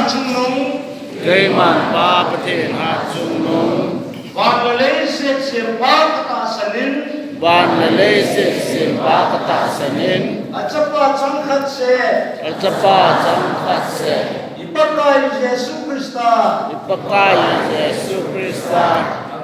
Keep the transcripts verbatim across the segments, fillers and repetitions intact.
Chungnung. Keiman Pa Pathen Hatchungnung. Van le leiset sempa katahsan in. Van le leiset sempa katahsan in. Achapa changkhat seh. Achapa changkhat seh. I Pakai Jesu Christa. I Pakai Jesu Christa.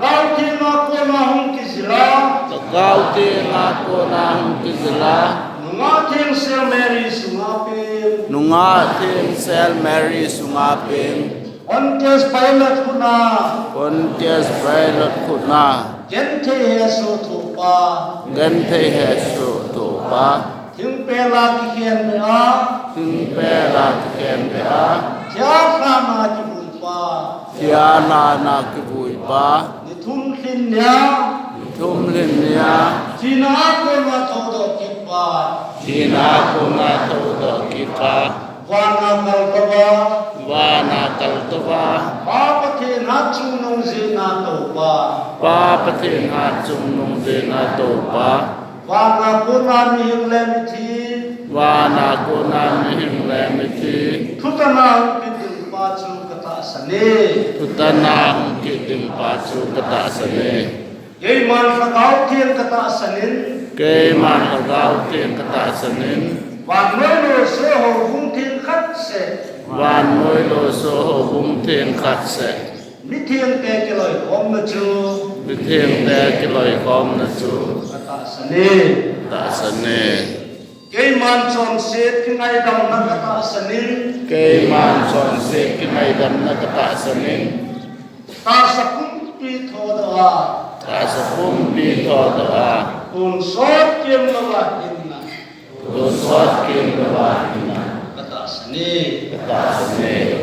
Lhagao Theng a kona hung kijil a. Lhagao Theng a kona hung kijil a. Nungah Thengsel Mary sunga peng. Nungah Thengsel Mary sunga peng. Pontius Pilate khut a. Pontius Pilate khut a. Genthei hesoh thohpa. Genthei hesoh thohpa. Thingpel a kikhen beh a. Thingpel a kikhen beh a. Thia lhan a kivuipa. Thia lhan a kivuipa. Ni thum lhin nia. Ni thum lhin nia. Thina a kona thoudoh kitpa. Thina a kona thoudoh kitpa. Van a kaltou va. Van a kaltou va. Pa Pathen Hatchungnung jeh a toupa. Pa Pathen Hatchungnung jeh a toupa. Van a kona mihing le mithi. Van a kona mihing le mithi. Thutan a hung kit dingpa chu katahsan e. Thutan a hung kit dingpa chu katahsan e. Keiman Lhagao Theng katahsan in. Keiman Lhagao Theng katahsan in. Vannoi losoh houbung theng khat seh. Vannoi losoh houbung theng khat seh. Mithengte kiloikhomna chu. Mithengte kiloikhomna chu. Katahsan e. Tahsan e. Keiman chonset kingaidamna katahsan in. Keiman chonset kingaidamna katahsan in. Tahsa pumpi thodoh a. Tahsa pumpi thodoh a. Tonsot kemlouva hinna. Tonsot kemlouva hinna. Katahsan e. Katahsan e.